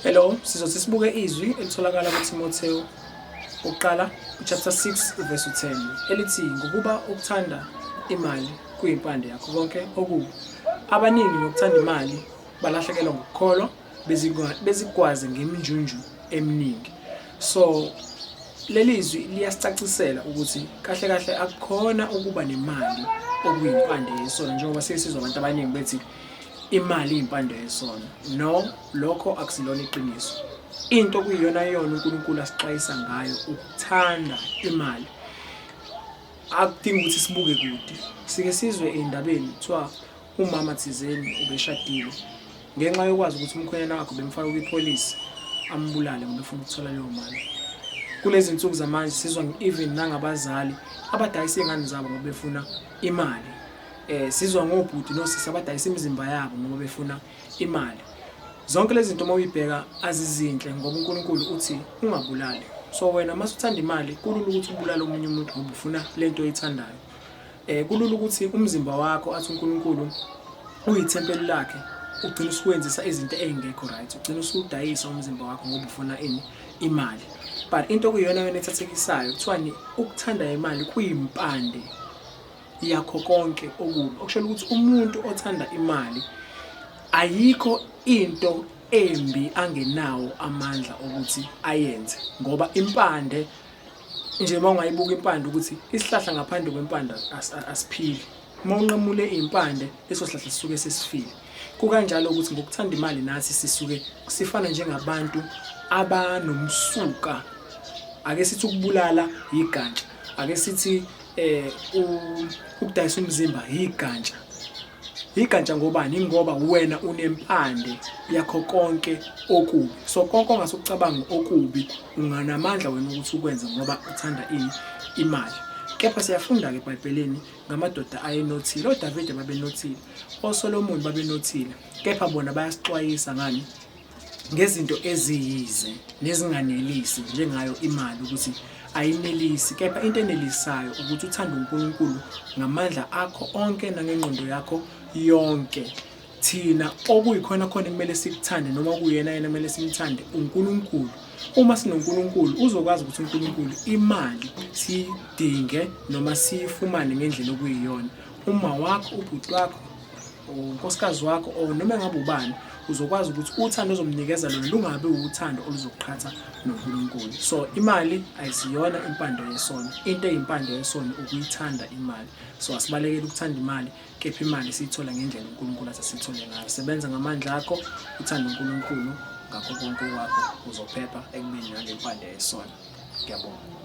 Hello, sizothi sibuke izwi elitholakala kuTimotheo uqala chapter 6 verse 10 elithi ngokuba ukuthanda imali kuyimpande yakho konke okubi. Abaningi ngokuthanda imali balahlekelwa ngokukholwa bezigwaze ngeminjunju eminingi. So leli zwi liyasicacisela ukuthi kahle kahle akukhona ukuba nemali okuyimpande yesono njengoba sesizwa abantu abaningi bethi imali iyimpande yesono. No, lokho akusilona iqiniso. Into kuyiyona yona uNkulunkulu asixwayisa ngayo ukuthanda imali. Akudingi ukuthi sibuke kude. Sike sizwe ey'ndabeni kuthiwa umama thizeni ubeshadile ngenxa yokwazi ukuthi umkhwenyana wakhe ubemfaka kwipholisi ambulale ngoba efuna ukuthola leyo mali. Kulezi nsuku zamanje sizwa even nangabazali abadayisa iy'ngane zabo ngoba befuna imali. Sizwa ngobhuti nosisi abadayisa imizimba yabo ngoba befuna imali. Zonke lezi zinto uma uyibheka azizinhle ngoba uNkulunkulu uthi ungabulali. So wena uma usuthanda imali kulula ukuthi ubulale omunye umuntu ngoba ufuna lento oyithandayo. Kulula ukuthi umzimba wakho athi uNkulunkulu uyithempeli lakhe ugcina usuwenzisa izinto ey'ngekho right, ugcina usudayisa umzimba wakho ngoba ufuna ini imali. But into okuyiyona yona ethathekisayo kuthiwani ukuthanda imali kuyimpande yakho konke okubi, okusho ukuthi umuntu othanda imali ayikho into embi angenawo amandla okuthi ayenze, ngoba impande nje uma ungayibuka impande ukuthi isihlahla ngaphandle kwempande asiphili. Uma unqamule impande leso sihlahla sisuke sesifile. Kukanjalo ukuthi ngokuthanda imali nathi sisuke sifana njengabantu abanomsuka. Ake sithi ukubulala yigantsha, ake sithi ukudayisa umzimba yigantsha. Yigantsha ngobani? Ingoba wena unempande yakho konke okubi. So konke ongase ukucabanga okubi unganamandla wena ukuthi ukwenze ngoba uthanda ini? Imali. Kepha siyafunda-ke eBhayibhelini ngamadoda ayenothile. ODavide babenothile, oSolomoni babenothile, kepha bona bayasixwayisa ngani? Ngezinto eziyize nezinganelisi njengayo imali ukuthi ayinelisi, kepha into enelisayo ukuthi uthande uNkulunkulu ngamandla akho onke nangengqondo yakho yonke. Thina okuyikhona khona kumele sikuthande noma kuyena yena kumele simthande uNkulunkulu. Uma sinoNkulunkulu uzokwazi ukuthi uNkulunkulu imali siyidinge noma siyifumane ngendlela okuyiyona. Uma wakho, ubhuti wakho, unkosikazi wakho or noma engabe ubani uzokwazi ukuthi uthando ozomnikeza lona lungabi uthando oluzokuqhatha noNkulunkulu. So imali ayisiyona impande yesono. Into eyimpande yesono ukuyithanda imali. So asibalekele ukuthanda imali, kepha imali siyithola ngendlela uNkulunkulu athi siyithole ngayo. Sebenza ngamandla akho, uthande uNkulunkulu ngakho konke okwakho, uzophepha ekubeni nale mpande yesono. Ngiyabonga.